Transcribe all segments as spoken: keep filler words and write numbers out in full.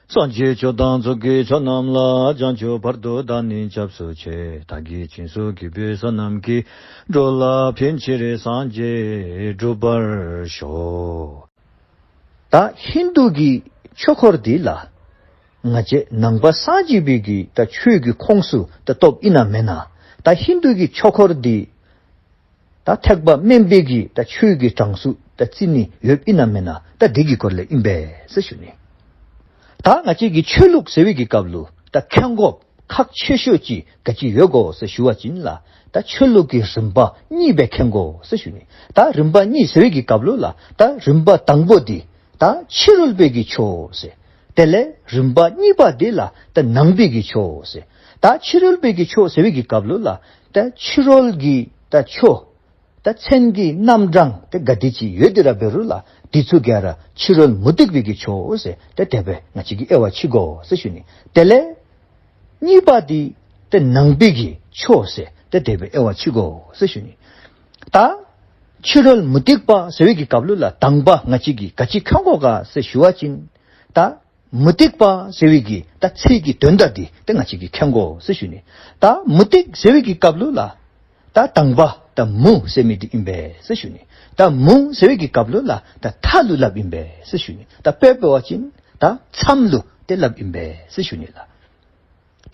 སངས་རྒྱས་ཆོས་དང་ཚོགས་ཀྱི་མཆོག་རྣམས་ལ། བྱང་ཆུབ་བར་དུ་བདག་ནི་སྐྱབས་སུ་མཆི། བདག་གིས་སྦྱིན་སོགས་བགྱིས་པའི་བསོད་ནམས་ཀྱིས། འགྲོ་ལ་ཕན་ཕྱིར་སངས་རྒྱས་འགྲུབ་པར་ཤོག། ད་ཧིན་དུ་གི་ཆོས་འཁོར་འདི་ལ་ང་བཅས་ནང་པ་སངས་རྒྱས་པའི་གི་ད་ཆོས་ཀྱི་ཁོངས་སུ་ད་གཏོགསཔ་ཨིན་ན་མེན་ན། ད་ཧིན་དུ་གི་ཆོས་འཁོར་འདི་ད་ཐེག་པ་དམན་པའི་གི་ད་ཆོས་ཀྱི་གྲངས་སུ་ད་བརྩི་ནི་ཡོདཔ་ཨིན་ན་མེན་ན། ད་འདི་གི་སྐོར་ལས་ཨིན་པས་ཟེར་ཞུ་ནི། ད་ང་བཅས་ཀྱི་ཆོས་ལུགས་ཟེར་བའི་གི་སྐབས་ལུ་ད་མཁྱེན་དགོཔ་ཁག་ཆེ་ཤོས་ཅིག་ག་ཅི་ཡོད་གོ་ཟེར་ཞུ་བ་ཅིན་ལགས། ད་ཆོས་ལུགས་ཀྱི་རིམ་པ་གཉིས་སྦེ་མཁྱེན་དགོ་ཟེར་ཞུ་ནི། ད་རིམ་པ་གཉིས་ཟེར་བའི་གི་སྐབས་ལུ་ལགས། ད་རིམ་པ་དང་པོ་འདི་ད་ཕྱི་རོལ་པའི་གི་ཆོས་ཟེར། དེ་ལས་རིམ་པ་གཉིས་པ་འདི་ལགས་ད་ནང་པའི་གི་ཆོས་ཟེར། ད་ཕྱི་རོལ་པའི་གི་ཆོས་ཟེར་བའི་གི་སྐབས་ལུ་ལགས། ད་ཕྱི་རོལ་གྱི་ད་ཆོས་ད་མཚན་གྱི་རྣམ་གྲངས་ཏེ་ག་དེ་ཅིག་ཡོད་དེ་ར་འབད་རུང་ལགས། དེ་ཚུ་ག་ར་ཕྱི་རོལ་མུ་སྟེགས་པའི་གི་ཆོས་ཟེར་ཏེ་དེ་སྦེ་ང་བཅས་ཀྱིས་དབྱེ་བ་ཕྱེ་དགོ་ཟེར་ཞུ་ནི། དེ་ལས་གཉིས་པ་འདི་ཏེ་ནང་པའི་གི་ཆོས་ཟེར་ཏེ་དེ་སྦེ་དབྱེ་བ་ཕྱེ་དགོ་ཟེར་ཞུ་ནི། ད་ཕྱི་རོལ་མུ་སྟེགས་པ་ཟེར་བའི་གི་སྐབས་ལུ་ལགས། དང་པ་ང་བཅས་ཀྱིས་ག་ཅི་མཁྱེན་དགོ་ག་ཟེར་ཞུ་བ་ཅིན་ད་མུ་སྟེགས་པ་ཟེར་བའི་གི་ད་ཚིག་གི་དོན་དག་འདི་ཏེ་ང་བཅས་ཀྱིས་མཁྱེན་དགོ་ཟེར་ཞུ་ནི། ད་མུ་སྟེགས་ཟེར་བའི་གི་སྐབས་ལུ་ལགས། ད་དང་པ་ད་མུ་ཟེར་མི་འདི་ཨིན་པས་ཟེར་ཞུ་ནི། ད་མུ་ཟེར་བའི་གི་སྐབས་ལུ་ལགས། ད་མཐའ་ལུ་སླབ་ཨིན་པས་ཟེར་ཞུ་ནི། ད་དཔེ་འབད་བ་ཅིན་ད་མཚམས་ལུ་ཏེ་སླབ་ཨིན་པས་ཟེར་ཞུ་ནི་ལགས།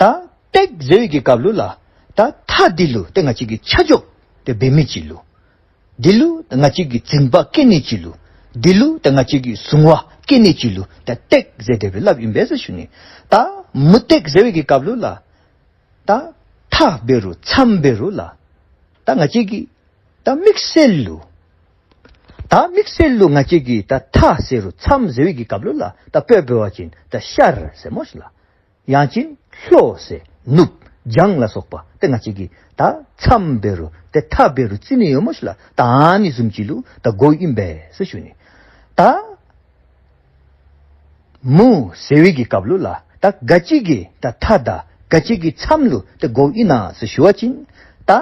ད་སྟེགས་ཟེར་བའི་གི་སྐབས་ལུ་ལགས། ད་མཐའ་འདི་ལུ་ཏེ་ང་བཅས་ཀྱིས་ཆ་འཇོག་ཏེ་འབད་མི་ཅིག་ལུ། འདི་ལུ་ང་བཅས་ཀྱིས་འཛིན་པ་བསྐྱེད་ནི་ཅིག་ལུ། འདི་ལུ་ད་ང་བཅས་ཀྱིས་གཟུང་བ་བསྐྱེད་ནི་ཅིག་ལུ་ད་སྟེགས་ཟེར་དེ་སྦེ་སླབ་ཨིན་པས་ཟེར་ཞུ་ནི། ད་མུ་སྟེགས་ཟེར་བའི་གི་སྐབས་ལུ་ལགས། ད་མཐའ་འབད་རུང་མཚམས་འབད་རུང་ལགས། ད་ང་བཅས་ཀྱིས་ད་དམིགས་བསལ་ལུ། ད་དམིགས་བསལ་ལུ་ང་བཅས་ཀྱིས་ད་མཐའ་ཟེར་རུང་མཚམས་ཟེར་བའི་གི་སྐབས་ལུ་ལགས། ད་དཔེ་འབད་བ་ཅིན་ད་ཤར་ཟེར་སྨོ་ཤིག་ལགས། ཡང་ཅིན་ལྷོ་ཟེར་ནུབ་བྱང་ལ་སོགས་པ་ཏེ་ང་བཅས་ཀྱིས་ད་མཚམས་འབད་རུང་ཏེ་མཐའ་འབད་རུང་བརྩི་ནི་ཡོད་སྨོ་ཤིག་ལགས། ད་ཨ་ནི་བཟུམ་ཅིག་ལུ་ད་གོཝ་ཨིན་པས་ཟེར་ཞུ་ནི། ད་མུ་ཟེར་བའི་གི་སྐབས་ལུ་ལགས། ད་ག་ཅི་གི་ད་མཐའ་དང་ག་ཅི་གི་མཚམས་ལུ་ཏེ་གོཝ་ཨིན་ན་ཟེར་ཞུ་བ་ཅིན་ད་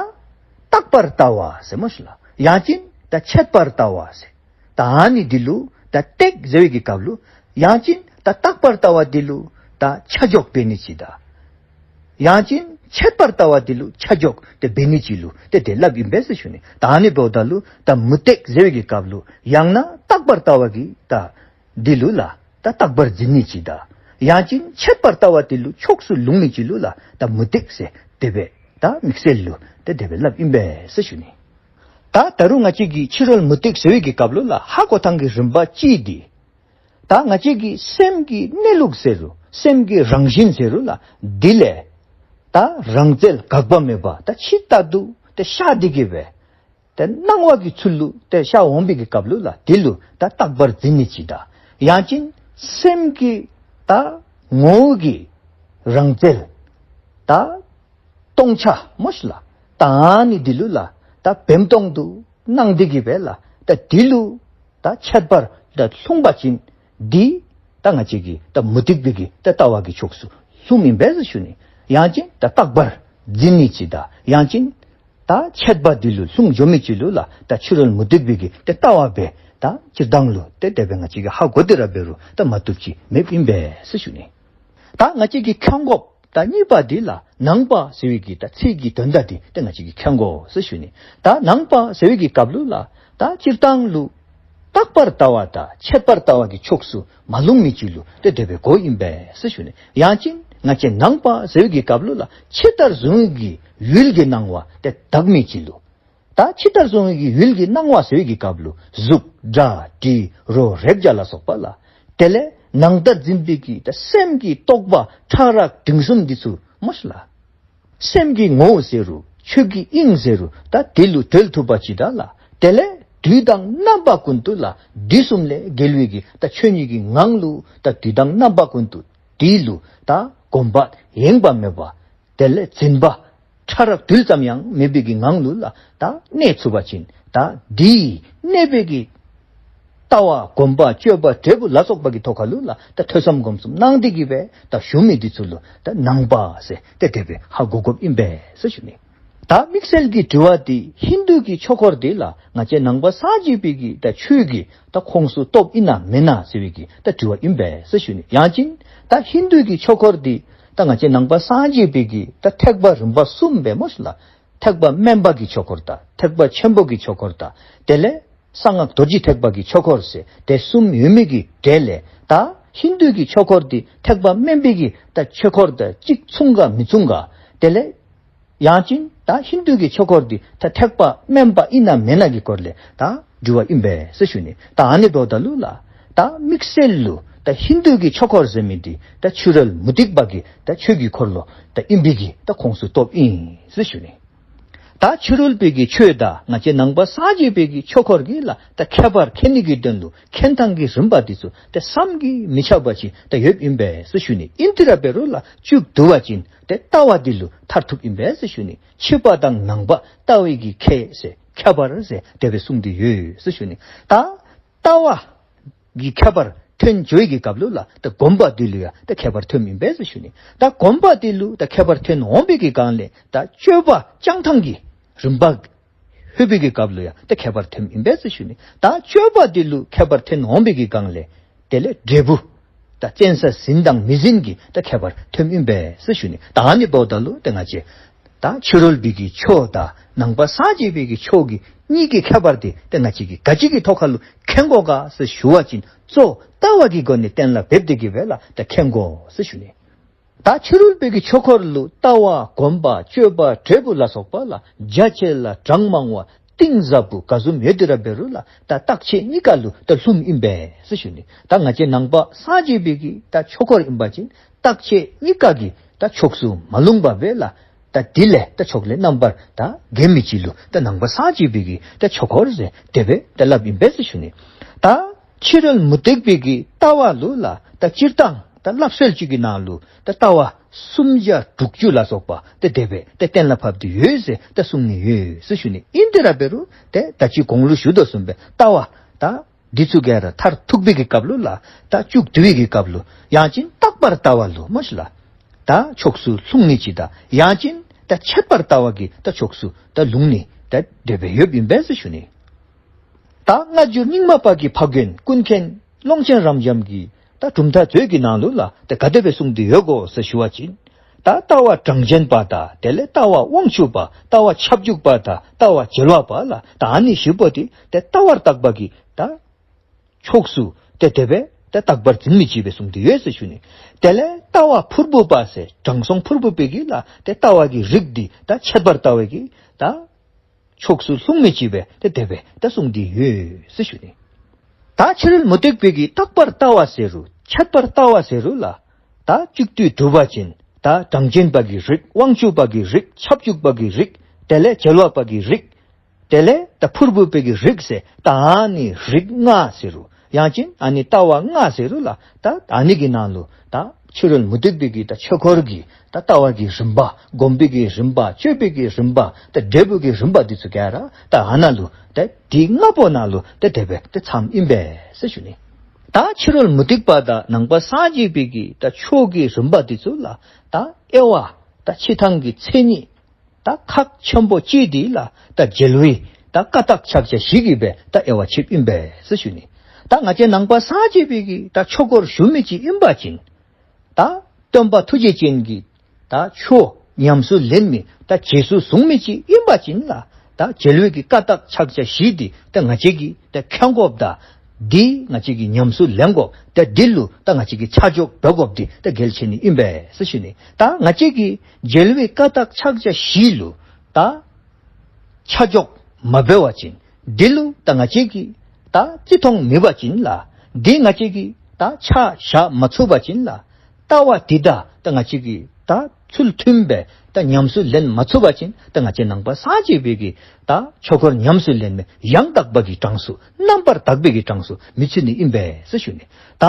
རྟག་པར་ལྟ་བ་ཟེར་སྨོ་ཤིག་ལགས། ཡང་ཅིན་ད་ཆད་པར་ལྟ་བ་ཟེར། ད་ཨ་ནི་འདི་ལུ་ད་སྟེགས་ཟེར་བའི་གི་སྐབས་ལུ། ཡང་ཅིན་ད་རྟག་པར་ལྟ་བ་འདི་ལུ་ད་ཆ་འཇོག་འབད་ནི་ཅིག་དང་། ཡང་ཅིན་ཆད་པར་ལྟ་བ་འདི་ལུ་ཆ་འཇོག་ཏེ་འབད་ནི་ཅིག་ལུ་ཏེ་དེ་སླབ་ཨིན་པས་ཟེར་ཞུ་ནི། ད་ཨ་ནི་འབདཝ་ད་ལུ་ད་མུ་སྟེགས་ཟེར་བའི་གི་སྐབས་ལུ་ཡང་ན་རྟག་པར་ལྟ་བ་གི་ད་འདི་ལུ་ལགས་ད་རྟག་པར་འཛིན་ནི་ཅིག་དང་། ཡང་ཅིན་ཆད་པར་ལྟ་བ་འདི་ལུ་ཕྱོགས་སུ་ལྷུང་མི་ཅིག་ལུ་ལགས་ད་མུ་སྟེགས་ཟེར་དེ་སྦེ་ད་དམིགས་བསལ་ལུ་ཏེ་དེ་སྦེ་སླབ་ཨིན་པས་ཟེར་ཞུ་ནི། ད་ད་རུང་ང་བཅས་ཀྱིས་ཕྱི་རོལ་མུ་སྟེགས་ཟེར་བའི་གི་སྐབས་ལུ་ལགས་ཧ་གོ་ཐངས་ཀྱི་རིམ་པ་གཅིག་འདི། ད་ང་བཅས་ཀྱི་སེམས་ཀྱི་གནས་ལུགས་ཟེར་རུང་སེམས་ཀྱི་རང་བཞིན་ཟེར་རུང་ལགས་འདི་ལས་ད་རང་རྩལ་འགག་པ་མེད་པ་ད་ཕྱི་ལྟར་དུ་ཏེ་ཤར་ཏེ་གི་སྦེ་ཏེ་སྣང་བ་གི་ཚུལ་ལུ་ཏེ་ཤར་འོང་བའི་གི་སྐབས་ལུ་ལགས་འདི་ལུ་ད་རྟག་པར་འཛིན་ནི་ཅིག་དང་། ཡང་ཅིན་སེམས་ཀྱི་ད་ངོ་བོ་གི་རང་རྩལ་ད་སྟོང་ཆ་སྨོ་ཤིག་ལགས། ད་ཨ་ནི་འདི་ལུ་ལགས་ད་བེམ་སྟོང་དུ་སྣང་སྟེ་གི་སྦེ་ལགས་ད་འདི་ལུ་ད་ཆད་པར་ད་ལྷུང་པ་ཅིན་འདི་ད་ང་བཅས་ཀྱི་ད་མུ་སྟེགས་པའི་གི་ད་ལྟ་བ་གི་ཕྱོགས་སུ་ལྷུངམ་ཨིན་པས་ཟེར་ཞུ་ནི། ཡང་ཅིན་ད་རྟག་པར་འཛིན་ནི་ཅིག་དང་ཡང་ཅིན་ད་ཆད་པ་འདི་ལུ་ལྷུང་འགྱོ་མི་ཅིག་ལུ་ལགས་ད་ཕྱི་རོལ་མུ་སྟེགས་པའི་གི་ད་ལྟ་བ་སྦེ་ད་སྤྱིར་བཏང་ལུ་ཏེ་དེ་སྦེ་ང་བཅས་ཀྱིས་ཧ་གོ་སྟེ་ར་འབད་རུང་ད་མ་བཏུབ་ཅིག་མེདཔ་ཨིན་པས་ཟེར་ཞུ་ནི། ད་ང་བཅས་ཀྱིས་མཁྱེན་དགོཔ་ད་གཉིས་པ་འདི་ལགས་ནང་པ་ཟེར་བའི་གི་ད་ཚིག་གི་དོན་དག་འདི་ཏེ་ང་བཅས་ཀྱིས་མཁྱེན་དགོ་ཟེར་ཞུ་ནི། ད་ནང་པ་ཟེར་བའི་གི་སྐབས་ལུ་ལགས་ད་སྤྱིར་བཏང་ལུ་རྟག་པར་ལྟ་བ་དང་ཆད་པར་ལྟ་བ་གི་ཕྱོགས་སུ་མ་ལྷུང་མི་ཅིག་ལུ་ཏེ་དེ་སྦེ་གོཝ་ཨིན་པས་ཟེར་ཞུ་ནི། ཡང་ཅིན་ང་བཅས་ནང་པ་ཟེར་བའི་གི་སྐབས་ལུ་ལགས་ཕྱི་ལྟར་གཟུང་བའི་གི་ཡུལ་གྱི་སྣང་བ་ཏེ་དག་མི་ཅིག་ལུ། ད་ཕྱི་ལྟར་གཟུང་བའི་གི་ཡུལ་གྱི་སྣང་བ་ཟེར་བའི་གི་སྐབས་ལུ་གཟུགས་སྒྲ་དྲི་རོ་རེག་བྱ་ལ་སོགས་པ་ལགས། དེ་ལས་ནང་ལྟར་འཛིན་པའི་གི་ད་སེམས་ཀྱི་རྟོག་པ་ཕྲ་རགས་འབྲིང་གསུམ་འདི་ཚུ་སྨོ་ཤིག་ལགས། སེམས་ཀྱི་ངོ་བོ་ཟེར་རུང་ཆོས་ཀྱི་དབྱིངས་ཟེར་རུང་ད་དེ་ལུ་གྲོལ་ཐུབ་པ་ཅིག་དང་ལགས། དེ་ལས་དུས་དང་རྣམ་པ་ཀུན་ཏུ་ལགས་དུས་གསུམ་ལས་བརྒལ་བའི་གི་ད་ཆོས་ཉིད་ཀྱི་ངང་ལུ་ད་དུས་དང་རྣམ་པ་ཀུན་ཏུ་དེ་ལུ་ད་གོམས་པ་ཡེངས་པ་མེད་པ་དེ་ལས་འཛིན་པ་ཕྲ་རགས་རྡུལ་ཙམ་ཡང་མེད་པའི་གི་ངང་ལུ་ལགས་ད་གནས་ཚུགས་པ་ཅིན་ད་འདི་གནས་པའི་གི་ལྟ་བ་གོམས་པ་སྤྱོད་པ་འབྲས་བུ་ལ་སོགས་པ་གི་ཐོག་ཁ་ལུ་ལགས་ད་ཐོས་བསམ་སྒོམ་གསུམ་གནང་སྟེ་གི་སྦེ་ད་བཞུགས་མི་འདི་ཚུ་ལུ་ད་ནང་པ་ཟེར་ཏེ་དེ་སྦེ་ཧ་གོ་དགོཔ་ཨིན་པས་ཟེར་ཞུ་ནི། ད་དམིགས་བསལ་གྱི་དྲི་བ་འདི་ཧིན་དུ་གི་ཆོས་སྐོར་འདི་ལ་ང་བཅས་ནང་པ་སངས་རྒྱས་པའི་གི་ད་ཆོས་ཀྱི་ད་ཁོངས་སུ་གཏོགསཔ་ཨིན་ན་མེན་ན་ཟེར་བའི་གི་ད་དྲི་བ་ཨིན་པས་ཟེར་ཞུ་ནི། ཡང་ཅིན་ད་ཧིན་དུ་གི་ཆོས་སྐོར་འདི་ད་ང་བཅས་ནང་པ་སངས་རྒྱས་པའི་གི་ད་ཐེག་པ་རིམ་པ་གསུམ་སྦེ་སྨོ་ཤིག་ལགས། ཐེག་པ་དམན་པ་གི་ཆོས་སྐོར་དང་ཐེག་པ་ཆེན་པོ་གི་ཆོས་སྐོར་དང་དེ་ལས་གསང་སྔགས་རྡོ་རྗེ་ཐེག་པ་གི་ཆོས་སྐོར་ཟེར་དེ་གསུམ་ཡོད་མི་གི་གྲས་ལས་ད་ཧིན་དུ་གི་ཆོས་སྐོར་འདི་ཐེག་པ་དམན་པའི་གི་ད་ཆོས་སྐོར་དང་གཅིག་མཚུངས་ག་མི་མཚུངས་ག། དེ་ལས་ཡང་ཅིན་ད་ཧིན་དུ་གི་ཆོས་སྐོར་འདི་ད་ཐེག་པ་དམན་པ་ཨིན་ན་མེན་ན་གི་སྐོར་ལས་ད་དྲི་བ་ཨིན་པས་ཟེར་ཞུ་ནི། ད་ཨ་ནི་འབདཝ་ད་ལུ་ལགས་ད་དམིགས་བསལ་ལུ་ད་ཧིན་དུ་གི་ཆོས་སྐོར་ཟེར་མི་འདི་ད་ཕྱི་རོལ་མུ་སྟེགས་པ་གི་ད་ཆོས་ཀྱི་འཁོར་ལོ་ད་ཨིན་པའི་གི་ད་ཁོངས་སུ་གཏོགསཔ་ཨིན་ཟེར་ཞུ་ནི། ད་ཕྱི་རོལ་པའི་གི་ཆོས་དང་ང་བཅས་ནང་པ་སངས་རྒྱས་པའི་གི་ཆོས་སྐོར་གྱི་ལགས་ད་ཁྱད་པར་མཁྱེན་ནི་གི་དོན་ལུ་མཁྱེན་ཐངས་ཀྱི་རིམ་པ་འདི་ཚུ་ད་བསམ་གྱིས་མི་ཁྱབ་པ་ཅིག་ད་ཡོདཔ་ཨིན་པས་ཟེར་ཞུ་ནི། ཨིན་ཏེ་ར་འབད་རུང་ལགས་མཇུག་བསྡུ་བ་ཅིན་ཏེ་ལྟ་བ་འདི་ལུ་མཐར་ཐུགཔ་ཨིན་པས་ཟེར་ཞུ་ནི། ཕྱི་པ་དང་ནང་པ་ལྟ་བའི་གི་ཁྱད་ཟེར་ཁྱད་པར་ཟེར་དེ་སྦེ་གསུངས་ཏེ་ཡོད་ཟེར་ཞུ་ནི། ད་ལྟ་བ་གི་ཁྱད་པར་ཐོན་འགྱོ་བའི་གི་སྐབས་ལུ་ལགས་ད་སྒོམ་པ་འདི་ལུ་ཡང་ད་ཁྱད་པར་ཐོནམ་ཨིན་པས་ཟེར་ཞུ་ནི། ད་སྒོམ་པ་འདི་ལུ་ད་ཁྱད་པར་ཐོན་འོང་བའི་གི་སྒང་ལས་ད་སྤྱོད་པ་བསྐྱང་ཐངས་ཀྱི་རིམ་པ་ལྷོད་པའི་གི་སྐབས་ལུ་ཡང་ད་ཁྱད་པར་ཐོནམ་ཨིན་པས་ཟེར་ཞུ་ནི། ད་སྤྱོད་པ་འདི་ལུ་ཁྱད་པར་ཐོན་འོང་བའི་གི་སྒང་ལས་དེ་ལས་འབྲས་བུ་ད་བཙན་ས་ཟིན་དང་མི་ཟིན་གྱི་ད་ཁྱད་པར་ཐོནམ་ཨིན་པས་ཟེར་ཞུ་ནི། ད་ཨ་ནི་འབདཝ་ད་ལུ་ད་ང་བཅས་ད་ཕྱི་རོལ་པའི་གི་ཆོས་དང་ནང་པ་སངས་རྒྱས་པའི་གི་ཆོས་ཀྱི་གཉིས་ཀྱི་ཁྱད་པར་འདི་ད་ང་བཅས་ཀྱིས་ག་ཅི་གི་ཐོག་ཁ་ལུ་མཁྱེན་དགོ་ག་ཟེར་ཞུ་བ་ཅིན་གཙོ་བོ་ལྟ་བ་གི་སྒོ་ནས་གཏན་ལ་འབེབས་ཏེ་གི་སྦེ་ལགས་ད་མཁྱེན་དགོ་ཟེར་ཞུ་ནི། ད་ཕྱི་རོལ་པའི་གི་ཆོས་སྐོར་ལུ་ལྟ་བ་སྒོམ་པ་སྤྱོད་པ་འབྲས་བུ་ལ་སོགས་པ་ལགས་རྒྱ་ཆེ་ལ་གྲངས་མང་བ་གཏིང་ཟབ་པོ་ག་བཟུམ་ཡོད་དེ་ར་འབད་རུང་ལགས་ད་རྟག་ཆད་གཉིས་ཀ་ལུ་ད་ལྷུངམ་ཨིན་པས་ཟེར་ཞུ་ནི། ད་ང་བཅས་ནང་པ་སངས་རྒྱས་པའི་གི་ད་ཆོས་སྐོར་ཨིན་པ་ཅིན་རྟག་ཆད་གཉིས་ཀ་གི་ད་ཕྱོགས་སུ་མ་ལྷུང་པ་སྦེ་ལགས་ད་དེ་ལས་ད་ཕྱོགས་ལས་རྣམ་པར་ད་རྒྱལ་མི་ཅིག་ལུ་ད་ནང་པ་སངས་རྒྱས་པའི་གི་ད་ཆོས་སྐོར་ཟེར་དེ་སྦེ་ད་སླབ་ཨིན་པས་ཟེར་ཞུ་ནི། ད་ཕྱི་རོལ་མུ་སྟེགས་པའི་གི་ལྟ་བ་ལུ་ལགས་ད་སྤྱིར་བཏང་ད་སླབ་སྲོལ་ཅིག་གི་ནང་ལུ་ད་ལྟ་བ་སུམ་བརྒྱ་དྲུག་ཅུ་ལ་སོགས་པ་ད་དེ་སྦེ་ད་གཏན་ལ་ཕབ་སྟེ་ཡོད་ཟེར་ད་གསུང་ནི་ཡོད་ཟེར་ཞུ་ནི། ཨིན་ཏེ་ར་འབད་རུང་ད་ད་ཅི་གོང་ལུ་ཞུ་དོ་བཟུམ་སྦེ་ལྟ་བ་ད་འདི་ཚུ་ག་ར་མཐར་ཐུག་པའི་གི་སྐབས་ལུ་ལགས་ད་མཇུག་བསྡུ་བའི་གི་སྐབས་ལུ་ཡང་ཅིན་རྟག་པར་ལྟ་བ་ལུ་སྨོ་ཤིག་ལགས་ད་ཕྱོགས་སུ་ལྷུང་ནི་ཅིག་དང་ཡང་ཅིན་ད་ཆད་པར་ལྟ་བ་གི་ད་ཕྱོགས་སུ་ད་ལྷུང་ནི་ད་དེ་སྦེ་ཡོདཔ་ཨིན་པས་ཟེར་ཞུ་ནི། ད་སྔ་འགྱུར་རྙིང་མ་པ་གི་ཕ་རྒན་ཀུན་མཁྱེན་ཀློང་ཆེན་རབ་འབྱམས་ཀྱིས་ད་གྲུབ་མཐའ་མཛོད་ཀྱི་ནང་ལུ་ལགས་ད་ག་དེ་སྦེ་གསུངས་ཏེ་ཡོད་གོ་ཟེར་ཞུ་བ་ཅིན་ད་ལྟ་བ་གྲངས་ཅན་པ་དང་དེ་ལས་ལྟ་བ་དབང་ཕྱུག་པ་ལྟ་བ་ཁྱབ་འཇུག་པ་དང་ལྟ་བ་རྒྱལ་བ་པ་ལགས་ད་ཨ་ནི་བཞི་པོ་འདི་ད་ལྟ་བར་བརྟག་པ་གི་ད་ཕྱོགས་སུ་ཏེ་དེ་སྦེ་ཏེ་རྟག་པར་འཛིན་མི་ཅིག་སྦེ་གསུངས་ཏེ་ཡོད་ཟེར་ཞུ་ནི། དེ་ལས་ལྟ་བ་ཕུར་བུ་པ་ཟེར་དྲང་སྲོང་ཕུར་བུ་པའི་གི་ལགས་ཏེ་ལྟ་བ་གི་རིགས་འདི་ད་ཆད་པར་ལྟ་བའི་གི་ད་ཕྱོགས་སུ་ལྷུང་མི་ཅིག་སྦེ་ཏེ་དེ་སྦེ་ད་གསུངས་ཏེ་ཡོད་ཟེར་ཞུ་ནི། ད་ཕྱི་རོལ་མུ་སྟེགས་པའི་གི་རྟག་པར་ལྟ་བ་ཟེར་རུང་ཆད་པར་ལྟ་བ་ཟེར་རུང་ལགས་ད་གཅིག་ཏུ་གྲུབ་པ་ཅིན་ད་གྲངས་ཅན་པ་གི་རིགས་དབང་ཕྱུག་པ་གི་རིགས་ཁྱབ་འཇུག་པ་གི་རིགས་དེ་ལས་རྒྱལ་བ་པ་གི་རིགས་དེ་ལས་ད་ཕུར་བུ་པའི་གི་རིགས་ཟེར་ད་ཨ་ནི་རིགས་ལྔ་ཟེར་རུང་ཡང་ཅིན་ཨ་ནི་ལྟ་བ་ལྔ་ཟེར་རུང་ལགས་ད་ཨ་ནི་གི་ནང་ལུ་ད་ཕྱི་རོལ་མུ་སྟེགས་པའི་གི་ད་ཆོས་སྐོར་གྱི་ད་ལྟ་བ་གི་རིམ་པ་སྒོམ་པའི་གི་རིམ་པ་སྤྱོད་པའི་གི་རིམ་པ་ད་འབྲས་བུ་གི་རིམ་པ་འདི་ཚུ་ག་ར་ད་ཨ་ནཱ་ལུ་ད་འདི་ལྔ་པོ་ནང་ལུ་ད་དེ་སྦེ་ད་ཚངམ་ཨིན་པས་ཟེར་ཞུ་ནི། ད་ཕྱི་རོལ་མུ་སྟེགས་པ་དང་ནང་པ་སངས་རྒྱས་པའི་གི་ད་ཆོས་ཀྱི་རིམ་པ་འདི་ཚུ་ལགས་ད་དབྱེ་བ་ད་ཕྱེ་ཐངས་ཀྱི་མཚན་ཉིད་ད་ཁག་ཆེན་པོ་ཅིག་འདི་ལགས་ད་རྒྱལ་བའི་ད་བཀའ་རྟགས་ཕྱག་རྒྱ་བཞི་གིས་སྦེ་ད་དབྱེ་བ་ཕྱེཝ་ཨིན་པས་ཟེར་ཞུ་ནི། ད་ང་བཅས་ནང་པ་སངས་རྒྱས་པའི་གི་ད་ཆོས་སྐོར་ཞུ་མི་ཅིག་ཨིན་པ་ཅིན་ད་སྟོན་པ་ཐུགས་རྗེ་ཅན་གྱི་ད་ཆོས་ཉམས་སུ་ལེན་མི་ད་རྗེས་སུ་བཟུང་མི་ཅིག་ཨིན་པ་ཅིན་ལགས་ད་རྒྱལ་བའི་གི་བཀའ་རྟགས་ཕྱག་རྒྱ་བཞི་འདི་ད་ང་བཅས་ཀྱིས་ད་མཁྱེན་དགོཔ་དང་འདི་ང་བཅས་ཀྱིས་ཉམས་སུ་ལེན་དགོཔ་ད་འདི་ལུ་ད་ང་བཅས་ཀྱིས་ཆ་འཇོག་འབད་དགོཔ་འདི་ད་གལ་ཆེ་ནི་ཨིན་པས་ཟེར་ཞུ་ནི། ད་ང་བཅས་ཀྱིས་རྒྱལ་བའི་བཀའ་རྟགས་ཕྱག་རྒྱ་བཞི་ལུ་ད་ཆ་འཇོག་མ་འབད་བ་ཅིན་འདི་ལུ་ད་ང་བཅས་ཀྱིས་ད་བརྩི་མཐོང་མེད་པ་ཅིན་ལགས་འདི་ང་བཅས་ཀྱིས་ད་ཆ་བཞག་མ་ཚུགས་པ་ཅིན་ལགས་ལྟ་བ་འདི་དང་ད་ང་བཅས་ཀྱིས་ད་ཚུལ་མཐུན་སྦེ་ད་ཉམས་སུ་ལེན་མ་ཚུགས་པ་ཅིན་ད་ང་བཅས་ནང་པ་སངས་རྒྱས་པའི་གི་ད་ཆོས་སྐོར་ཉམས་སུ་ལེན་མི་ཡང་དག་པ་གི་གྲངས་སུ་རྣམ་པར་དག་པའི་གི་གྲངས་སུ་མི་ཚུད་ནི་ཨིན་པས་ཟེར་ཞུ་ནི། ད་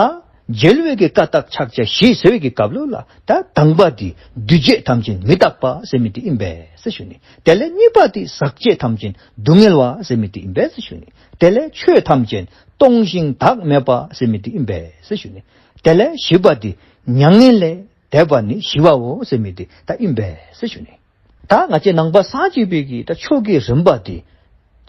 རྒྱལ་བའི་གི་བཀའ་རྟགས་ཕྱག་རྒྱ་བཞི་ཟེར་བའི་གི་སྐབས་ལུ་ལགས་ད་དང་པ་འདི་འདུས་བྱས་ཐམས་ཅད་མི་རྟག་པ་ཟེར་མི་འདི་ཨིན་པས་ཟེར་ཞུ་ནི། དེ་ལས་གཉིས་པ་འདི་ཟག་བཅས་ཐམས་ཅད་སྡུག་བསྔལ་བ་ཟེར་མི་འདི་ཨིན་པས་ཟེར་ཞུ་ནི། དེ་ལས་ཆོས་ཐམས་ཅད་སྟོང་ཞིང་བདག་མེད་པ་ཟེར་མི་འདི་ཨིན་པས་ཟེར་ཞུ་ནི། དེ་ལས་བཞི་པ་འདི་མྱ་ངན་ལས་འདས་པ་ནི་ཞི་བའོ་ཟེར་མི་འདི་ད་ཨིན་པས་ཟེར་ཞུ་ནི། ད་ང་བཅས་ནང་པ་སངས་རྒྱས་པའི་གི་ད་ཆོས་ཀྱི་རིམ་པ་འདི་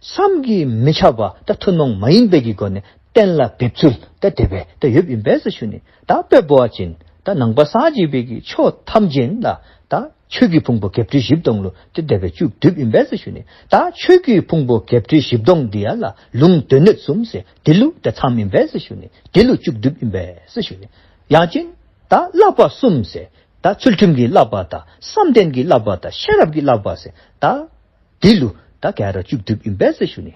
བསམ་གྱིས་མི་ཁྱབ་པ་ད་ཐུན་མོང་མ་ཡིན་པའི་གི་སྒོ་ནས་གཏན་ལ་འབེབས་ཚུལ་ད་དེ་སྦེ་ད་ཡོདཔ་ཨིན་པས་ཟེར་ཞུ་ནི། ད་དཔེ་འབད་བ་ཅིན་ད་ནང་པ་སངས་རྒྱས་པའི་གི་ཆོས་ཐམས་ཅད་ལ་ད་ཆོས་ཀྱི་ཕུང་པོ་བརྒྱད་ཁྲི་བཞི་སྟོང་ལུ་ད་དེ་སྦེ་བཅུད་བསྡུཝ་ཨིན་པས་ཟེར་ཞུ་ནི། ད་ཆོས་ཀྱི་ཕུང་པོ་བརྒྱད་ཁྲི་བཞི་སྟོང་འདི་ཡང་ལ་ལུང་སྡེ་སྣོད་གསུམ་ཟེར་དེ་ལུ་ད་ཚངམ་ཨིན་པས་ཟེར་ཞུ་ནི། དེ་ལུ་བཅུད་བསྡུཝ་ཨིན་པས་ཟེར་ཞུ་ནི། ཡང་ཅིན་ད་བསླབ་པ་གསུམ་ཟེར་ད་ཚུལ་ཁྲིམས་ཀྱི་བསླབ་པ་དང་བསམ་གཏན་གྱི་བསླབ་པ་དང་ཤེས་རབ་ཀྱི་བསླབ་པ་ཟེར་ད་དེ་ལུ་ད་ག་ར་བཅུད་བསྡུཝ་ཨིན་པས་ཟེར་ཞུ་ནི།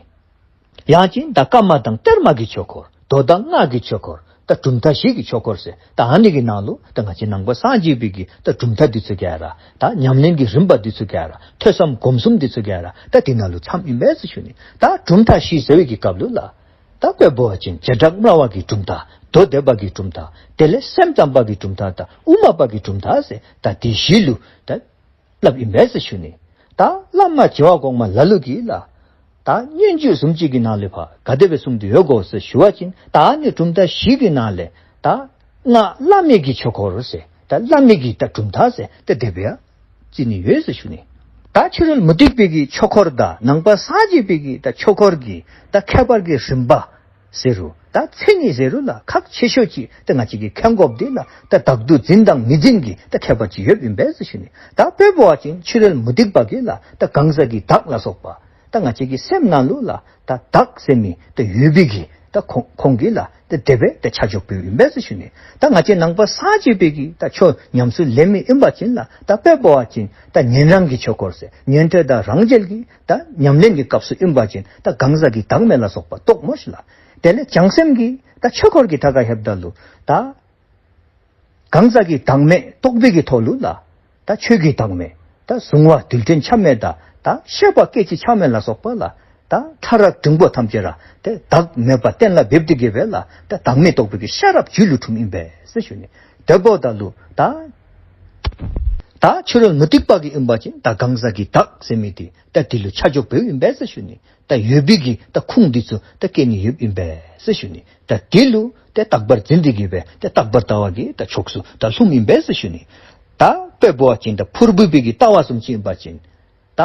ཡང་ཅིན་ད་བཀའ་མ་དང་གཏེར་མ་གི་ཆོས་འཁོར། མདོ་དང་སྔགས་ཀྱི་ཆོས་འཁོར། ད་གྲུབ་མཐའ་བཞི་གི་ཆོས་འཁོར་ཟེར་ད་ཨ་ནི་གི་ནང་ལུ་ད་ང་བཅས་ནང་པ་སངས་རྒྱས་པའི་གི་ད་གྲུབ་མཐའ་འདི་ཚུ་ག་ར་ད་ཉམས་ལེན་གྱི་རིམ་པ་འདི་ཚུ་ག་ར་ཐོས་བསམ་སྒོམ་གསུམ་འདི་ཚུ་ག་ར་ད་དེ་ནང་ལུ་ཚངམ་ཨིན་པས་ཟེར་ཞུ་ནི། ད་གྲུབ་མཐའ་བཞི་ཟེར་བའི་གི་སྐབས་ལུ་ལ་ད་དཔེ་འབད་བ་ཅིན་བྱེ་བྲག་སྨྲ་བ་གི་གྲུབ་མཐའ། མདོ་སྡེ་པ་གི་གྲུབ་མཐའ། དེ་ལས་སེམས་ཙམ་པ་གི་གྲུབ་མཐའ་དང་དབུ་མ་པ་གི་གྲུབ་མཐའ་ཟེར་ད་དེ་བཞི་ལུ་ད་སླབ་ཨིན་པས་ཟེར་ཞུ་ནི། ད་བླ་མ་བྱེ་བ་གོང་མ་ལ་ལུ་གིས་ལ་ད་སྙན་བརྒྱུད་བཟུམ་ཅིག་གི་ནང་ལས་ཕར་ག་དེ་སྦེ་གསུངས་ཏེ་ཡོད་གོ་ཟེར་ཞུ་བ་ཅིན་ད་ཨ་ནི་གྲུབ་མཐའ་བཞི་གི་ནང་ལས་ད་སྔགས་བླ་མེད་ཀྱི་ཆོས་འཁོར་ཟེར་ད་བླ་མེད་ཀྱི་ད་གྲུབ་མཐའ་ཟེར་ད་དེ་སྦེ་ཡང་བརྩི་ནི་ཡོད་ཟེར་ཞུ་ནི། ད་ཕྱི་རོལ་མུ་སྟེགས་པའི་གི་ཆོས་འཁོར་དང་ནང་པ་སངས་རྒྱས་པའི་གི་ད་ཆོས་འཁོར་གྱི་ད་ཁྱད་པར་གྱི་རིམ་པ་ཟེར་རུང་ད་མཚན་ཉིད་ཟེར་རུང་ལ་ཁག་ཆེ་ཤོས་ཅིག་ད་ང་བཅས་ཀྱིས་མཁྱེན་དགོཔ་འདི་ལ་ད་བདག་ཏུ་འཛིན་དང་མི་འཛིན་གྱི་ད་ཁྱད་པར་ཅིག་ཡོདཔ་ཨིན་པས་ཟེར་ཞུ་ནི། ད་དཔེ་འབད་བ་ཅིན་ཕྱི་རོལ་མུ་སྟེགས་པ་གིས་ལ་ད་གང་ཟག་གི་བདག་ལ་སོགས་པ་ད་ང་བཅས་ཀྱི་སེམས་ནང་ལུ་ལ་ད་བདག་ཟེར་མི་ད་ཡོད་པའི་གི་ད་ཁོང་ཁོང་གིས་ལ་ད་དེ་སྦེ་ད་ཆ་འཇོག་འབདཝ་ཨིན་པས་ཟེར་ཞུ་ནི། ད་ང་བཅས་ནང་པ་སངས་རྒྱས་པའི་གི་ད་ཆོས་ཉམས་སུ་ལེན་མི་ཨིན་པ་ཅིན་ལ་ད་དཔེ་འབད་བ་ཅིན་ད་ཉན་རང་གི་ཆོས་འཁོར་ཟེར་ཉན་ཐོས་དང་རང་རྒྱལ་གྱི་ད་ཉམས་ལེན་གྱི་སྐབས་སུ་ཨིན་པ་ཅིན་ད་གང་ཟག་གི་བདག་མེད་ལ་སོགས་པ་རྟོགས་མོ་ཤིག་ལ། དེ་ལས་བྱང་སེམས་ཀྱི་ད་ཆོས་འཁོར་གྱི་ཐད་ཁར་ལྷོདཔ་ད་ལུ་ད་གང་ཟག་གི་བདག་མེད་རྟོགས་པའི་གི་ཐོག་ལུ་ལ་ད་ཆོས་ཀྱི་བདག་མེད་ད་གཟུང་བ་རྡུལ་ཕྲན་ཆ་མེད་དང་ད་ཤེས་པ་སྐད་ཅིག་ཆ་མེད་ལ་སོགས་པ་ལ་ད་ཕྲ་རགས་འབྲིང་པོ་ཐམས་ཅད་ར་ཏེ་བདག་མེད་པ་གཏན་ལ་འབེབས་ཏེ་གི་སྦེ་ལ་ད་བདག་མེད་རྟོགས་པའི་གི་ཤེས་རབ་རྒྱུད་ལུ་འཁྲུངསམ་ཨིན་པས་ཟེར་ཞུ་ནི། དེ་འབདཝ་ད་ལུ་ད་ད་ཕྱི་རོལ་མུ་སྟེགས་པ་གིས་ཨིན་པ་ཅིན་ད་གང་ཟག་གི་བདག་ཟེར་མི་འདི་ད་དེ་ལུ་ཆ་འཇོག་འབདཝ་ཨིན་པས་ཟེར་ཞུ་ནི། ད་ཡོད་པའི་གི་ད་ཁུངས་འདི་ཚུ་ད་བཀལ་ནི་ཡོདཔ་ཨིན་པས་ཟེར་ཞུ་ནི། ད་དེ་ལུ་ད་རྟག་པར་འཛིན་ཏེ་གི་སྦེ་ད་རྟག་པར་ལྟ་བ་གི་ད་ཕྱོགས་སུ་ད་ལྷུངམ་ཨིན་པས་ཟེར་ཞུ་ནི། ད་དཔེ་འབད་བ་ཅིན་ད་ཕུར་བུ་པའི་གི་ལྟ་བ་བཟུམ་ཅིག་ཨིན་པ་ཅིན་ད་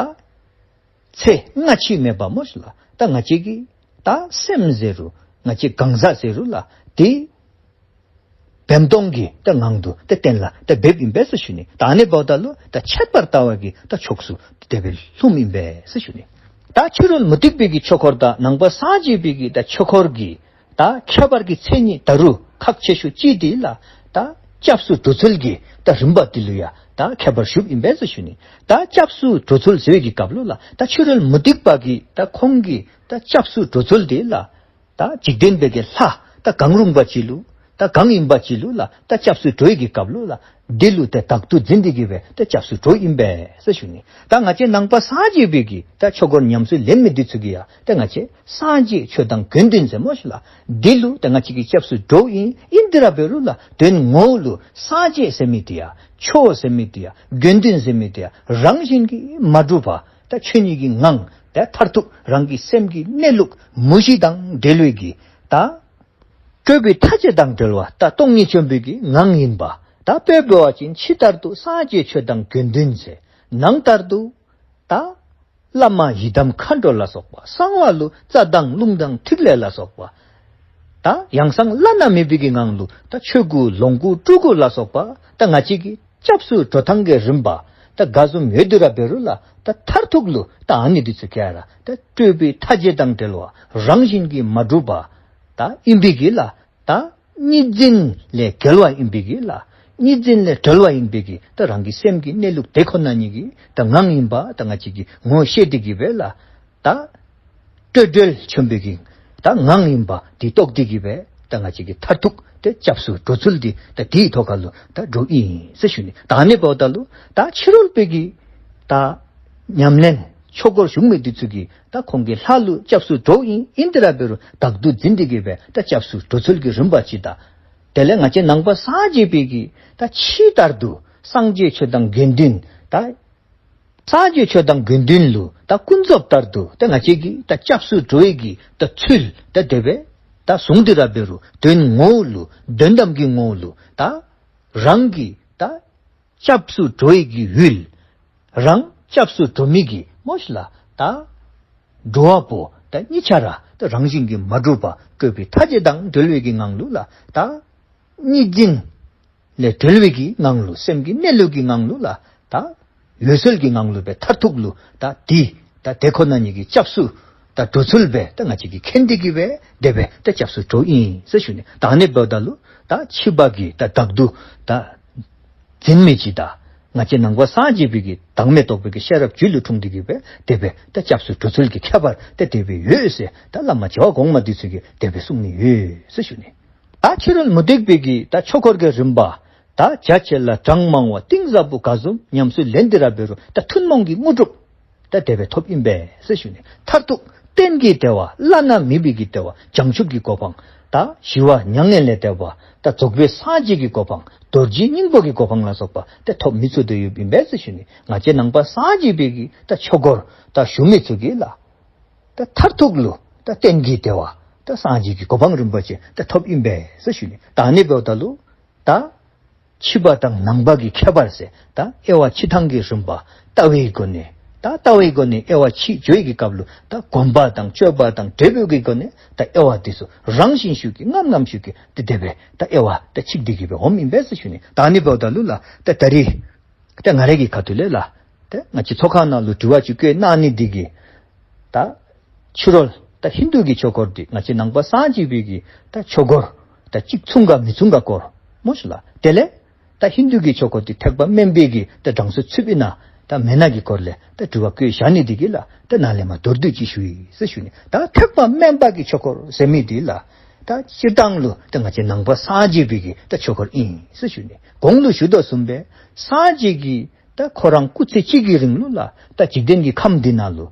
ཚེ་སྔ་ཕྱི་མེད་པ་མོ་ཤིག་ལ་ད་ང་བཅས་ཀྱི་ད་སེམས་ཟེར་རུང་ང་བཅས་གང་ཟག་ཟེར་རུང་ལ་དེ་བེམ་སྟོང་གི་ད་ངང་དུ་ད་གཏན་ལ་ད་འབེབས་ཨིན་པས་ཟེར་ཞུ་ནི། ད་ཨ་ནི་འབདཝ་ད་ལུ་ད་ཆད་པར་ལྟ་བ་གི་ད་ཕྱོགས་སུ་དེ་སྦེ་ལྷུངམ་ཨིན་པས་ཟེར་ཞུ་ནི། ད་ཕྱི་རོལ་མུ་སྟེགས་པའི་གི་ཆོས་འཁོར་དང་ནང་པ་སངས་རྒྱས་པའི་གི་ད་ཆོས་འཁོར་གྱི་ད་ཁྱད་པར་གྱི་མཚན་ཉིད་ད་རུང་ཁག་ཆེ་ཤོས་ཅིག་འདི་ལ་ད་སྐྱབས་སུ་འགྲོ་ཚུལ་གྱི་ད་རིམ་པ་འདི་ལུ་ཡང་ད་ཁྱད་པར་ཞུཝ་ཨིན་པས་ཟེར་ཞུ་ནི། ད་སྐྱབས་སུ་འགྲོ་ཚུལ་ཟེར་བའི་གི་སྐབས་ལུ་ལ་ད་ཕྱི་རོལ་མུ་སྟེགས་པ་གི་ད་ཁོང་གི་ད་སྐྱབས་སུ་འགྲོ་ཚུལ་འདི་ལ་ད་འཇིག་རྟེན་པའི་གི་ལྷ་ད་གང་རུང་བ་ཅིག་ལུ་ད་གང་ཨིན་པ་ཅིག་ལུ་ལ་ད་སྐྱབས་སུ་འགྲོ་བའི་གི་སྐབས་ལུ་ལ་འདི་ལུ་ད་བདག་ཏུ་འཛིན་ཏེ་གི་སྦེ་ད་སྐྱབས་སུ་འགྲོཝ་ཨིན་པས་ཟེར་ཞུ་ནི། ད་ང་བཅས་ནང་པ་སངས་རྒྱས་པའི་གི་ད་ཆོས་འཁོར་ཉམས་སུ་ལེན་མི་འདི་ཚུ་གིས་ཡང་ད་ང་བཅས་སངས་རྒྱས་ཆོས་དང་དགེ་འདུན་ཟེར་མོ་ཤིག་ལ་འདི་ལུ་ད་ང་བཅས་ཀྱིས་སྐྱབས་སུ་འགྲོཝ་ཨིན། ཨིན་ཏེ་ར་འབད་རུང་ལ་དོན་ངོ་བོ་ལུ་སངས་རྒྱས་ཟེར་མི་འདི་ཡང་ཆོས་ཟེར་མི་འདི་ཡང་དགེ་འདུན་ཟེར་མི་འདི་ཡང་རང་བཞིན་གྱིས་མ་གྲུབ་པ་ད་ཆོས་ཉིད་ཀྱི་ངང་ད་མཐར་ཐུག་རང་གི་སེམས་ཀྱི་གནས་ལུགས་མུ་བཞི་དང་བྲལ་བའི་གི་ད་སྤྲོས་པའི་མཐའ་བརྒྱད་དང་བྲལ་བ་ད་སྟོང་ཉིད་ཆེན་པོའི་གི་ངང་ཨིན་པ། ད་དཔེ་འབད་བ་ཅིན་ཕྱི་ལྟར་དུ་སངས་རྒྱས་ཆོས་དང་དགེ་འདུན་ཟེར། ནང་ལྟར་དུ་ད་བླ་མ་ཡི་དམ་མཁའ་འགྲོ་ལ་སོགས་པ། གསང་བ་ལུ་རྩ་དང་རླུང་དང་ཐིག་ལེ་ལ་སོགས་པ། ད་ཡང་གསང་བླ་ན་མེད་པའི་གི་ངང་ལུ་ད་ཆོས་སྐུ་ལོངས་སྐུ་སྤྲུལ་སྐུ་ལ་སོགས་པ། ད་ང་བཅས་ཀྱི་སྐྱབས་སུ་འགྲོ་ཐངས་ཀྱི་རིམ་པ་ད་ག་བཟུམ་ཡོད་དེ་ར་འབད་རུང་ལ་ད་མཐར་ཐུག་ལུ་ད་ཨ་ནི་འདི་ཚུ་ག་ར་ད་སྤྲོས་པའི་མཐའ་བརྒྱད་དང་བྲལ་བ་རང་བཞིན་གྱིས་མ་གྲུབ་པ་ད་ཨིན་པའི་གི་ལ་ད་གཉིས་འཛིན་ལས་བརྒལ་བ་ཨིན་པའི་གི་ལ་གཉིས་འཛིན་ལས་བྲལ་བ་ཨིན་པའི་གི་ད་རང་གི་སེམས་ཀྱི་གནས་ལུགས་དེ་ཁོ་ན་ཉིད་ཀྱི་ད་ངང་ཨིན་པ་ད་ང་བཅས་ཀྱིས་ངོ་ཤེས་ཏེ་གི་སྦེ་ལ་ད་སྤྲོས་བྲལ་ཆེན་པོའི་གི་ད་ངང་ཨིན་པ་འདི་རྟོགས་ཏེ་གི་སྦེ་ད་ང་བཅས་ཀྱི་མཐར་ཐུག་ཏེ་སྐྱབས་སུ་འགྲོ་ཚུལ་འདི་ད་དེའི་ཐོག་ཁ་ལུ་ད་འགྲོཝ་ཨིན་ཟེར་ཞུ་ནི། ད་ཨ་ནི་འབདཝ་ད་ལུ་ད་ཕྱི་རོལ་པའི་གི་ད་ཉམས་ལེན་ཆོས་སྒོར་ཞུགས་མི་འདི་ཚུ་གིས་ད་ཁོང་གི་ལྷ་ལུ་སྐྱབས་སུ་འགྲོཝ་ཨིན། ཨིན་ཏེ་ར་འབད་རུང་བདག་ཏུ་འཛིན་ཏེ་གི་སྦེ་ད་སྐྱབས་སུ་འགྲོ་ཚུལ་གྱི་རིམ་པ་ཅིག་དང་། དེ་ལས་ང་བཅས་ནང་པ་སངས་རྒྱས་པའི་གི་ད་ཕྱི་ལྟར་དུ་སངས་རྒྱས་ཆོས་དང་དགེ་འདུན་ད་སངས་རྒྱས་ཆོས་དང་དགེ་འདུན་ལུ་ད་ཀུན་རྫོབ་ལྟར་དུ་ད་ང་བཅས་ཀྱིས་ད་སྐྱབས་སུ་འགྲོ་བའི་གི་ད་ཚུལ་ད་དེ་སྦེ་ད་བཟུང་སྟེ་ར་འབད་རུང་དོན་ངོ་བོ་ལུ་དོན་དམ་གྱི་ངོ་བོ་ལུ་ད་རང་གི་ད་སྐྱབས་སུ་འགྲོ་བའི་གི་ཡུལ་རང་ སྐྱབས་སུ་འགྲོ་མི་གི་མོ་ཤིག་ལགས། ད་འགྲོ་བ་པོ་ད་གཉིས་ཆ་ར་ད་རང་བཞིན་གྱིས་མ་གྲུབ་པ་སྤྲོས་པའི་མཐའ་བརྒྱད་དང་བྲལ་བའི་གི་ངང་ལུ་ལགས། ད་གཉིས་འཛིན་ལས་གྲོལ་བའི་གི་ངང་ལུ་སེམས་ཀྱི་གནས་ལུགས་ཀྱི་ངང་ལུ་ལགས། ད་འོད་གསལ་གྱི་ངང་ལུ་སྦེ་མཐར་ཐུག་ལུ་ད་འདི་ད་དེ་ཁོ་ན་ཉིད་ཀྱི་སྐྱབས་སུ་ད་འགྲོ་ཚུལ་སྦེ་ད་ང་བཅས་ཀྱིས་མཁྱེན་ཏེ་གི་སྦེ་དེ་སྦེ་ད་སྐྱབས་སུ་འགྲོཝ་ཨིན་ཟེར་ཞུ་ནི། ད་ཨ་ནི་འབདཝ་ད་ལུ་ད་ཕྱི་པ་གི་ད་བདག་ཏུ་ད་འཛིན་མི་ཅིག་དང་ང་བཅས་ནང་པ་སངས་རྒྱས་པའི་གི་བདག་མེད་རྟོགས་པའི་གི་ཤེས་རབ་རྒྱུད་ལུ་འཁྲུངས་ཏེ་གི་སྦེ་དེ་སྦེ་ད་སྐྱབས་སུ་འགྲོ་ཚུལ་གྱི་ཁྱད་པར་ད་དེ་སྦེ་ཡོད་ཟེར་ད་བླ་མ་བྱེ་བ་གོང་མ་འདི་ཚུ་གིས་དེ་སྦེ་གསུང་ནི་ཡོད་ཟེར་ཞུ་ནི། ད་ཕྱི་རོལ་མུ་སྟེགས་པའི་གི་ད་ཆོས་འཁོར་གྱི་རིམ་པ་ད་རྒྱ་ཆེ་ལ་གྲངས་མང་བ་གཏིང་ཟབ་པོ་ག་བཟུམ་ཉམས་སུ་ལེན་ཏེ་ར་འབད་རུང་ད་ཐུན་མོང་གི་དངོས་གྲུབ་ད་དེ་སྦེ་ཐོབ་ཨིན་པས་ཟེར་ཞུ་ནི། མཐར་ཐུག་གཏན་གྱི་བདེ་བ་བླ་ན་མེད་པའི་གི་བདེ་བ་བྱང་ཆུབ་ཀྱི་གོ་འཕང་ད་ཞི་བ་མྱ་ངན་ལས་འདས་པ་ད་རྫོགས་པའི་སངས་རྒྱས་ཀྱི་གོ་འཕང་རྡོ་རྗེ་སྙིང་པོ་གི་གོ་འཕང་ལ་སོགས་པ་ད་ཐོབ་མི་ཚུགས་ཏེ་ཡོདཔ་ཨིན་པས་ཟེར་ཞུ་ནི། ང་བཅས་ནང་པ་སངས་རྒྱས་པའི་གི་ད་ཆོས་འཁོར་ད་ཞུ་མི་ཚུ་གིས་ལགས། ད་མཐར་ཐུག་ལུ་ད་གཏན་གྱི་བདེ་བ་ད་སངས་རྒྱས་ཀྱི་གོ་འཕང་རིན་པོ་ཆེ་ད་ཐོབ་ཨིན་པས་ཟེར་ཞུ་ནི། ད་ཨ་ནི་འབདཝ་ད་ལུ་ད་ཕྱི་པ་དང་ནང་པ་གི་ཁྱད་པར་ཟེར་ད་དབྱེ་བ་ཕྱེ་ཐངས་ཀྱི་རིམ་པ་ལྟ་བའི་སྒོ་ནས་ད་ལྟ་བའི་སྒོ་ནས་དབྱེ་བ་ཕྱེ་འགྱོ་བའི་གི་སྐབས་ལུ་ད་སྒོམ་པ་དང་སྤྱོད་པ་དང་འབྲས་བུ་གི་སྒོ་ནས་ད་དབྱེ་བ་འདི་ཚུ་རང་བཞིན་ཤུགས་ཀྱིས་རྔམ་རྔམ་ཤུགས་ཀྱིས་ད་དེ་སྦེ་ད་དབྱེ་བ་ད་ཕྱེ་སྟེ་གི་སྦེ་འོངམ་ཨིན་པས་ཟེར་ཞུ་ནི། ད་ཨ་ནི་འབདཝ་ད་ལུ་ལགས་ད་ད་རིས་ཏེ་ང་རའི་གི་ཁ་ཐུག་ལས་ལགས། ཏེ་ང་བཅས་ཚོགས་ཁང་ནང་ལུ་དྲི་བ་ཅིག་བཀོད་གནང་ནི་འདི་གིས་ད་ཕྱི་རོལ་ད་ཧིན་དུ་གི་ཆོས་འཁོར་འདི་ང་བཅས་ནང་པ་སངས་རྒྱས་པའི་གི་ད་ཆོས་འཁོར་ད་གཅིག་མཚུངས་ག་མི་མཚུངས་ག་སྐོར་མོ་ཤིག་ལགས། དེ་ལས་ད་ཧིན་དུ་གི་ཆོས་འཁོར་འདི་ཐེག་པ་དམན་པའི་གི་ད་གྲངས་སུ་ཚུདཔ་ཨིན་ན་ད་མེན་ན་གི་སྐོར་ལས་ད་དྲི་བ་བཀོད་བཞག་ནི་འདི་གིས་ལགས། ད་ནཱ་ལས་མར་མདོར་བསྡུས་ཅིག་ཞུ་ཡི་ཟེར་ཞུ་ནི། ད་ཐེག་པ་དམན་པ་གི་ཆོས་འཁོར་ཟེར་མི་འདི་ལགས། ད་སྤྱིར་བཏང་ལུ་ད་ང་བཅས་ནང་པ་སངས་རྒྱས་པའི་གི་ད་ཆོས་འཁོར་ཨིན་ཟེར་ཞུ་ནི། གོང་ལུ་ཞུ་དོ་བཟུམ་སྦེ་སངས་རྒྱས་ཀྱི་ད་ཁོ་རང་སྐུ་ཚེ་གཅིག་གི་རིང་ལུ་ལགས་ད་འཇིག་རྟེན་གྱི་ཁམས་འདི་ནང་ལུ་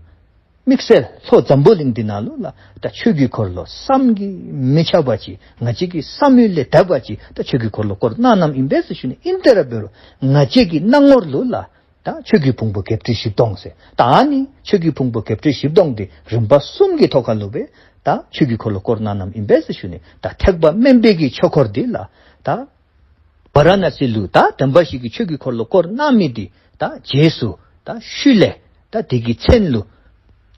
དམིགས་བསལ་ལྷོ་འཛམ་བུ་གླིང་འདི་ནང་ལུ་ལགས་ད་ཆོས་ཀྱི་འཁོར་ལོ་བསམ་གྱིས་མི་ཁྱབ་པ་ཅིག་ང་བཅས་ཀྱི་བསམ་ཡུལ་ལས་འདས་པ་ཅིག་ད་ཆོས་ཀྱི་འཁོར་ལོ་བསྐོར་གནང་གནངམ་ཨིན་པས་ཟེར་ཞུ་ནི། ཨིན་ཏེ་ར་འབད་རུང་ང་བཅས་ཀྱི་སྣང་ངོར་ལུ་ལགས་ད་ཆོས་ཀྱི་ཕུང་པོ་བརྒྱད་ཁྲི་བཞི་སྟོང་ཟེར། ད་ཨ་ནི་ཆོས་ཀྱི་ཕུང་པོ་བརྒྱད་ཁྲི་བཞི་སྟོང་འདི་རིམ་པ་གསུམ་གྱི་ཐོག་ཁ་ལུ་སྦེ་ད་ཆོས་ཀྱི་འཁོར་ལོ་བསྐོར་གནང་གནངམ་ཨིན་པས་ཟེར་ཞུ་ནི། ད་ཐེག་པ་དམན་པའི་གི་ཆོས་འཁོར་འདི་ལགས་ད་ཝ་ར་ཎ་སི་ལུ་ད་དམ་པ་ཞིག་གིས་ཆོས་ཀྱི་འཁོར་ལོ་བསྐོར་གནང་མི་འདི་ད་རྗེས་སུ་ད་ཤུལ་ལས་ད་དེ་གི་མཚན་ལུ་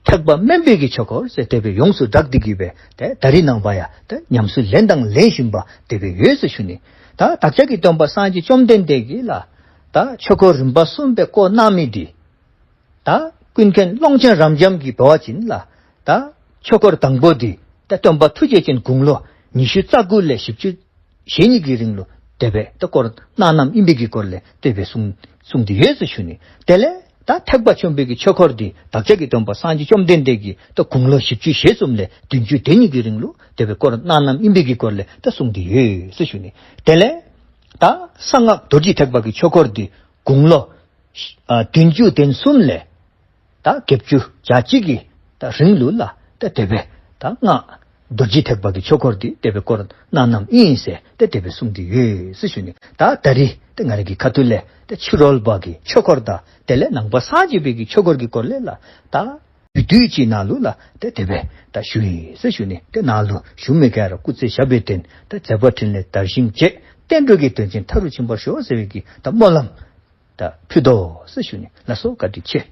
ཐེག་པ་དམན་པའི་གི་ཆོས་འཁོར་ཟེར་དེ་སྦེ་ཡོངས་སུ་གྲགས་ཏེ་གི་སྦེ་ཏེ་ད་རིས་ནངས་པ་ཡང་ཏེ་ཉམས་སུ་ལེན་དང་ལེན་བཞིན་པ་དེ་སྦེ་ཡོད་ཟེར་ཞུ་ནི། ད་བདག་ཅག་གི་སྟོན་པ་སངས་རྒྱས་བཅོམ་ལྡན་འདས་ཀྱིས་ལགས་ད་ཆོས་འཁོར་རིམ་པ་གསུམ་སྦེ་བསྐོར་གནང་མི་འདི་ད་ཀུན་མཁྱེན་ཀློང་ཆེན་རབ་འབྱམས་ཀྱིས་འབད་བ་ཅིན་ལགས་ད་ཆོས་འཁོར་དང་པོ་འདི་ད་སྟོན་པ་ཐུགས་རྗེ་ཅན་དགུང་ལོ་ཉི་ཤུ་རྩ་དགུ་ལས་བཞི་བཅུ་ཞེ་གཉིས་ཀྱི་རིང་ལུ་དེ་སྦེ་ད་བསྐོར་གནང་གནངམ་ཨིན་པའི་གི་སྐོར་ལས་དེ་སྦེ་གསུངས་གསུངས་ཏེ་ཡོད་ཟེར་ཞུ་ནི། དེ་ལས་ད་ཐེག་པ་ཆེན་པོའི་གི་ཆོས་འཁོར་འདི་བདག་ཅག་གི་སྟོན་པ་སངས་རྒྱས་བཅོམ་ལྡན་འདས་ཀྱིས་ད་དགུང་ལོ་བཞི་བཅུ་ཞེ་གསུམ་ལས་བདུན་ཅུ་དོན་གཉིས་ཀྱི་རིང་ལུ་དེ་སྦེ་བསྐོར་གནང་གནངམ་ཨིན་པའི་གི་སྐོར་ལས་ད་གསུངས་ཏེ་ཡོད་ཟེར་ཞུ་ནི། དེ་ལས་ད་གསང་སྔགས་རྡོ་རྗེ་ཐེག་པ་གི་ཆོས་འཁོར་འདི་དགུང་ལོ་ཨ་བདུན་ཅུ་དོན་གསུམ་ལས་ད་བརྒྱད་ཅུ་གྱ་གཅིག་གི་ད་རིང་ལུ་ལགས་ད་དེ་སྦེ་ད་སྔགས་རྡོ་རྗེ་ཐེག་པ་གི་ཆོས་འཁོར་འདི་དེ་སྦེ་བསྐོར་གནང་གནངམ་ཨིན་ཟེར་ད་དེ་སྦེ་གསུངས་ཏེ་ཡོད་ཟེར་ཞུ་ནི། ད་ད་རིས་ད་ང་རའི་གི་ཁ་ཐུག་ལས་ད་ཕྱི་རོལ་པ་གི་ཆོས་འཁོར་དང་དེ་ལས་ནང་པ་སངས་རྒྱས་པའི་གི་ཆོས་འཁོར་གྱི་སྐོར་ལས་ལགས་ད་དུས་དུས་ཅིག་ནང་ལུ་ལགས་ད་དེ་སྦེ་ད་ཞུ་ཡི་ཟེར་ཞུ་ནི། ད་ནཱ་ལུ་ཞུ་མི་ག་ར་སྐུ་ཚེ་ཞབས་པད་བརྟན་ད་མཛད་པ་འཕྲིན་ལས་དར་ཞིང་རྒྱས། བསྟན་འགྲོ་གི་དོན་ཆེན་མཐའ་རུ་ཕྱིན་པར་ཤོག་ཟེར་བའི་གི་ད་སྨོན་ལམ་ད་ཕུལ་དོ་ཟེར་ཞུ་ནི། ལགས་སོ། བཀའ་དྲིན་ཆེ།